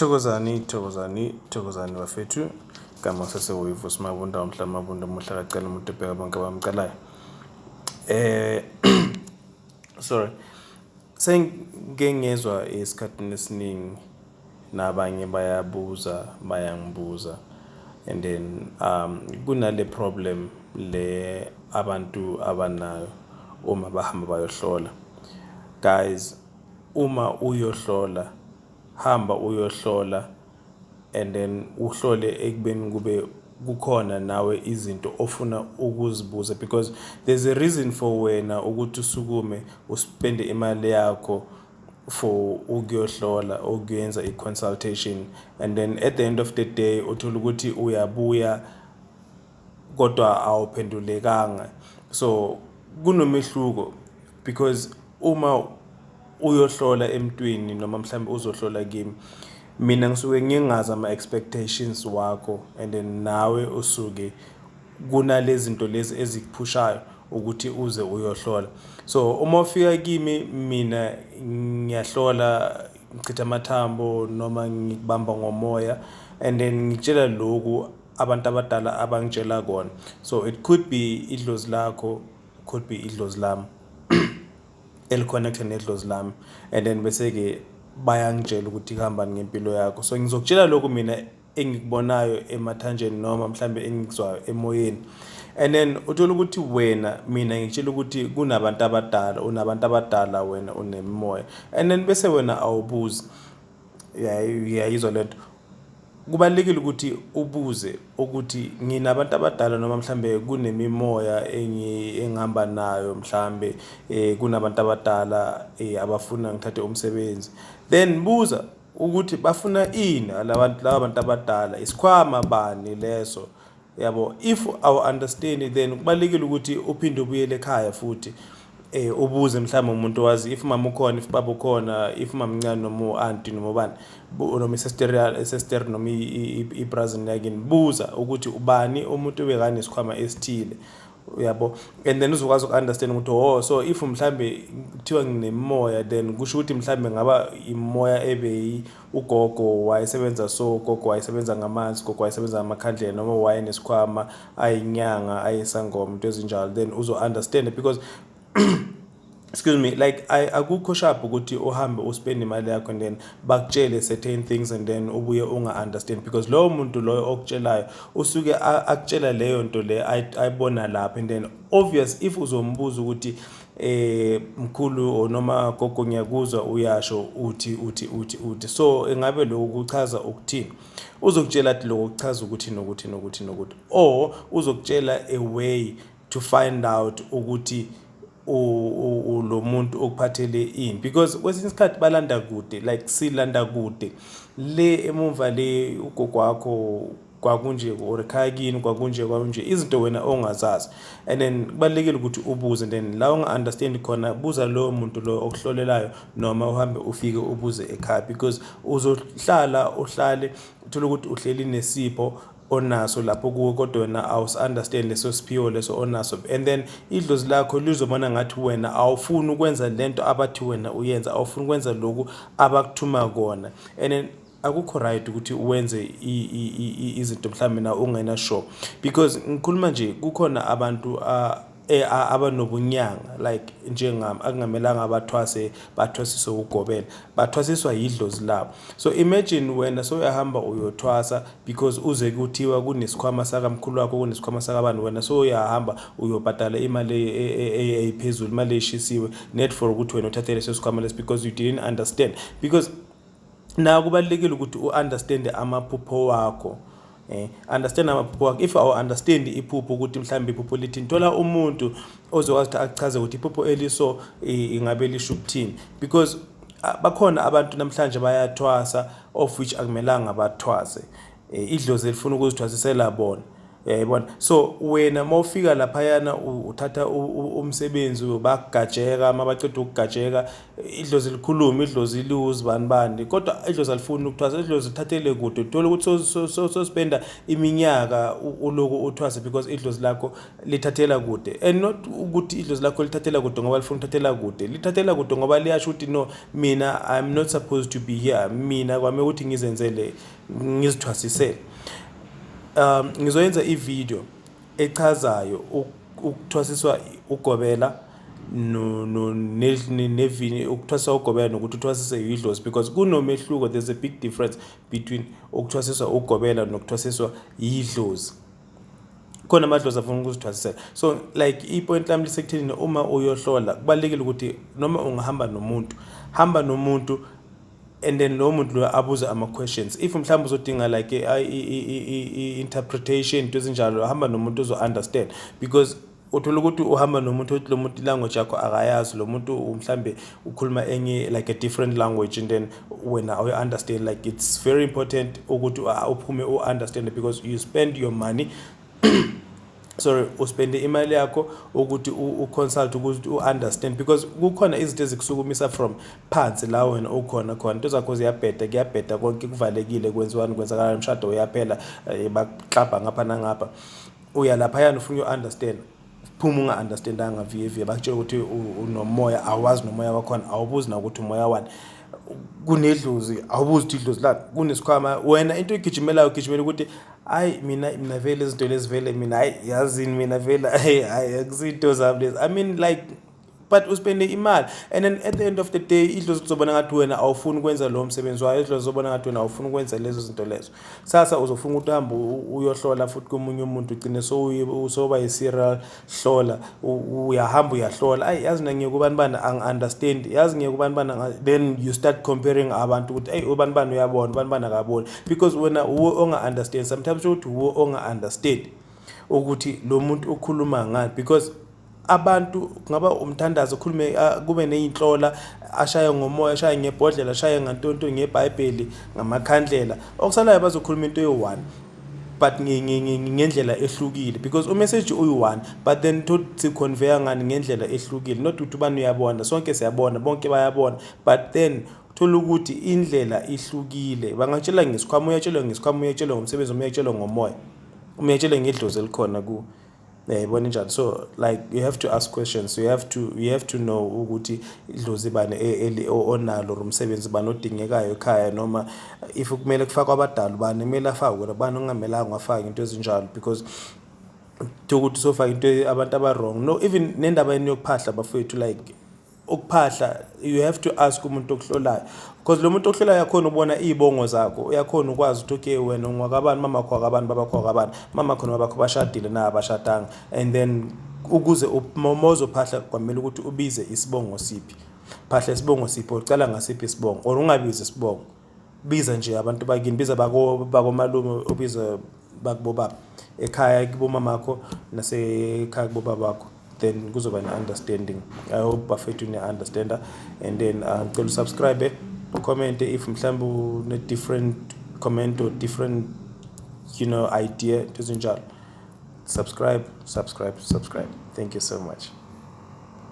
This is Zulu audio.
Thokozani, thokozani, thokozani bafethu. Igama sasewuyivusi Mabunda, umhla Mabunda, umuhla kacela umuntu obheka bonke abamcelayo. Sorry. Sengike ngezwa esikhathini esiningi nabanye bayabuza, bayangibuza and then kunale problem le abantu abanayo uma bahamba bayohlola. Guys, uma uyohlola, hamba uyohlola and then uhlole ekubeni kube kukhona nawe izinto ofuna ukuzibuza, because there's a reason for wena ukuthi usukume uspende imali yakho for ukuyohlola, ukuyenza i-consultation, and then at the end of the day uthola ukuthi uyabuya kodwa awuphendulekanga. So kunomehluko, because uma uyohlola emntwini noma mhlawumbe uzohlola kimi, mina ngisuke ngingazi ama-expectations wakho, and then nawe usuke kunalezi zinto lezi ezikuphushayo ukuthi uze uyohlola. So uma ufika kimi, mina ngiyahlola, ngichitha amathambo noma ngikubamba ngomoya, and then ngikutshela lokhu abantu abadala abangitshela kona. So it could be idlozi lakho, could be idlozi lami eli-connect-a nedlozi lami, and then bese-ke bayangitshela ukuthi kuhambani ngempilo yakho. So ngizokutshela lokhu mina engikubonayo emathanjeni noma mhlambe engikuzwayo emoyeni, and then uthola ukuthi wena, mina ngikutshela ukuthi kunabantu abadala, unabantu abadala wena, unemimoya, and then bese wena awubuzi. Uyayizwa lento? Kubalulekile ukuthi ubuze ukuthi nginabantu abadala noma mhlambe kunemimoya engihamba nayo, mhlambe kunabantu abadala abafuna ngithathe umsebenzi. Then buza ukuthi bafuna ini labantu, laba bantu abadala, isikhwama bani leso, yabo. If awu-understand, then kubalulekile ukuthi uphinde ubuyele ekhaya futhi ubuze mhlawumbe umuntu owazi, if mama ukhona, if baba ukhona, if mamncane noma u-aunty noma ubani, noma i-sister noma i-brother yakini. Buza ukuthi ubani umuntu obekanesikhwama esithile, uyabo, and then uzokwazi uku-understand ukuthi, oh, so if mhlambe kuthiwa nginemimoya, then kusho ukuthi mhlambe ngaba imoya ebeyi ugogo wayesebenza. So ugogo wayesebenza ngamanzi, ugogo wayesebenza ngamakhandlela, noma wayenesikhwama, ayinyanga, ayisangoma, into ezinjalo. Then uzo-understand because, excuse me, like akukho sharp ukuthi uhambe uspend imali yakho and then bakutshele certain things and then ubuye unga-understand, because lowo muntu loyo okutshelayo usuke akutshela leyo nto le ayibona lapho. And then obvious, if uzombuza ukuthi, "Mkhulu or noma gogo, ngiyakuzwa uyasho uthi uthi uthi uthi, so engabe lokhu kuchaza ukuthini?" uzokutshela athi lokhu kuchaza ukuthi nokuthi nokuthi nokuthi, or uzokutshela a way to find out ukuthi lo muntu okuphathele ini, because kwesinye isikhathi balanda kude, like silanda kude le emumva le, ugogo wakho kwakunje or ekhaya kini kwakunje, kwakunje, izinto wena ongazazi. And then kubalulekile ukuthi ubuze, and then la unga-understand khona, buza lowo muntu lo okuhlolelayo noma uhambe ufike ubuze ekhaya, because uzohlala uhlale uthole ukuthi uhleli nesipho onaso lapho kuwe, kodwa wena awusi-understand leso siphiwo leso onaso. And then idlozi lakho lizobona ngathi wena awufuni ukwenza lento abathi wena uyenza, awufuni ukwenza lokhu abakuthuma kona. And then akukho right ukuthi wenze izinto mhlawumbe na ungena sure, because ngikhuluma nje kukhona abantu abanobunyanga like njengami, akungamelanga bathwase, bathwasiswe ugobela, bathwasiswa yidlozi labo. So imagine wena soyahamba uyothwasa because uze kuthiwa kunesikhwama sakamkhulu wakho, kunesikhwama sakabani, wena soyahamba uyobhadala imali eyiphezulu, imali eshisiwe net for ukuthi wena uthathe leso sikhwama lesi, because you didn't understand. Because na kubalulekile ukuthi u-understand amaphupho wakho, understand amaphupho wakho. If awu understand iphupho ukuthi mhlawumbe iphupho lithini, thola umuntu ozokwazi ukuthi akuchaze ukuthi iphupho eliso ingabe lisho ukuthini, because bakhona abantu namhlanje bayathwasa, of which akumelanga bathwase. Idlozi elifuna ukuzithwasisela bona. Uyayibona? So wena mawufika laphayana uthatha umsebenzi, bakugajeka, mabaceda ukugajeka idlozi likhulume, idlozi liwuzibani bani, kodwa idlozi alifuni ukuthwasa, idlozi lithathele kude. Uthola ukuthi sospenda iminyaka uloku uthwase because idlozi lakho lithathela kude. And not ukuthi idlozi lakho lithathela kude ngoba lifuna ukuthathela kude, lithathela kude ngoba liyasho ukuthi no, mina I'm not supposed to be here, mina kwame ukuthi ngizenzele, ngizithwasisele. Ngizoyenza ivideo echazayo ukuthwasiswa ugobela no no nevini, ukuthwasiswa ugobela nokuthi uthwasise idlozi, because kunomehluko. There's a big difference between ukuthwasiswa ugobela nokuthwasiswa idlozi. Khona amadlozi afuna ukuzithwasisela. So like i-point lami lisekuthenini, uma uyohlola kubalulekile ukuthi noma ungahamba nomuntu, hamba nomuntu and then lowo muntu loyo abuze ama-questions. If mhlawumbe uzodinga like i-interpretation, into ezinjalo, hamba nomuntu ozo-understand, because uthola ukuthi uhamba nomuntu othi lo muntu ilanguage yakho akayazi, lo muntu mhlambe ukhuluma enye, like a different language, and then wena awuyi-understand. Like it's very important ukuthi uphume u-understand, because you spend your money, sorry, uspende imali yakho ukuthi u-consult, ukuthi u-understand, because kukhona izinto ezikusukumisa from phansi la wena ukhona khona, into zakho ziyabheda, kuyabheda konke, kuvalekile, kwenziwani, kwenzakalani, umshado uyaphela, bakuklabha ngapha nangapha, uya laphayana ufuna uyo-understand, phuma unga-understandanga vie, bakutshela ukuthi unomoya, awazi nomoya wakhona, awubuzi nakuthi umoya wani, kunedlozi, awubuzi ukuthi idlozi lani, kunesikhwama. Wena into egijimelayo ugijimela ukuthi hayi, mina vele izinto lezi vele mina, hayi yazini mina vele, hayi hayi, akusinto zami lezi. I mean, like, but uspende imali and then at the end of the day idlozi lizobona ngathi wena awufuni ukwenza lowo msebenzi wayo, idlozi lizobona ngathi wena awufuni ukwenza lezo zinto lezo. Sasa uzofuna ukuthi uhambe uyohlola futhi komunye umuntu, ugcine soba yi-serial hlola, uyahamba uyahlola, ayi yazi mina ngiye kubani bani angi-understand, yazi ngiye kubani bani, then you start comparing abantu ukuthi eyi ubani bani uyabona, ubani bani akaboni, because wena uwe onga-understand. Sometimes ukuthi uwe onga-understand ukuthi lo muntu ukhuluma ngani, because abantu kungaba umthandazo, ukhulume, kube ney'nhlola, ashaye ngomoya, ashaye ngebhodlela, ashaye ngantonto, ngebhayibheli, ngamakhandlela, okusalayo bazokhuluma into eyi-one but ngendlela ehlukile, because umessage uyi-one, but then siconveya ngani ngendlela ehlukile. Not ukuthi ubani uyabona, sonke siyabona, bonke bayabona, but then thola ukuthi indlela ihlukile. Bangatshela ngesikhwama, uyatshelwa ngesikhwama, uyatshelwa ngomsebenzi, uyatshelwa ngomoya, uyatshelwa ngedlozi elikhona kuwo. Uyayibona injalo? So like you have to ask questions, you have to know ukuthi idlozi bani onalo or umsebenzi bani odingekayo ekhaya, noma if kumele kufakwe abadala, ubani kumele afakwe, ubani okungamelanga afake, into ezinjalo, because ukuthi sofaka into abantu aba-wrong. No, even nendaba yeni yokuphahla bafowethu, like ukuphahla you have to ask umuntu okuhlolayo, because lo muntu okuhlolayo uyakhona ubona iy'bongo zakho, uyakhona ukwazi ukuthi okay, wena ungwakabani, mama wakho wakabani, babakho wakabani, mama khona babakho bashadile na abashadanga, and then ukuze uma uzophahla kwamele ukuthi ubize isibongo siphi, phahla isibongo siphi, ucala ngasiphi isibongo, or ungabizi isibongo, biza nje abantu bakini, biza bakomalume, ubize bakubobaba ekhaya kubomamakho nasekhaya kubobabakho, then kuzoba ne-understanding. I hope bafethu niya-understanda. And then ngicela usubscribe, comment if mhlawumbe une-different comment or different idea, into ezinjalo. Subscribe, subscribe, subscribe. Thank you so much.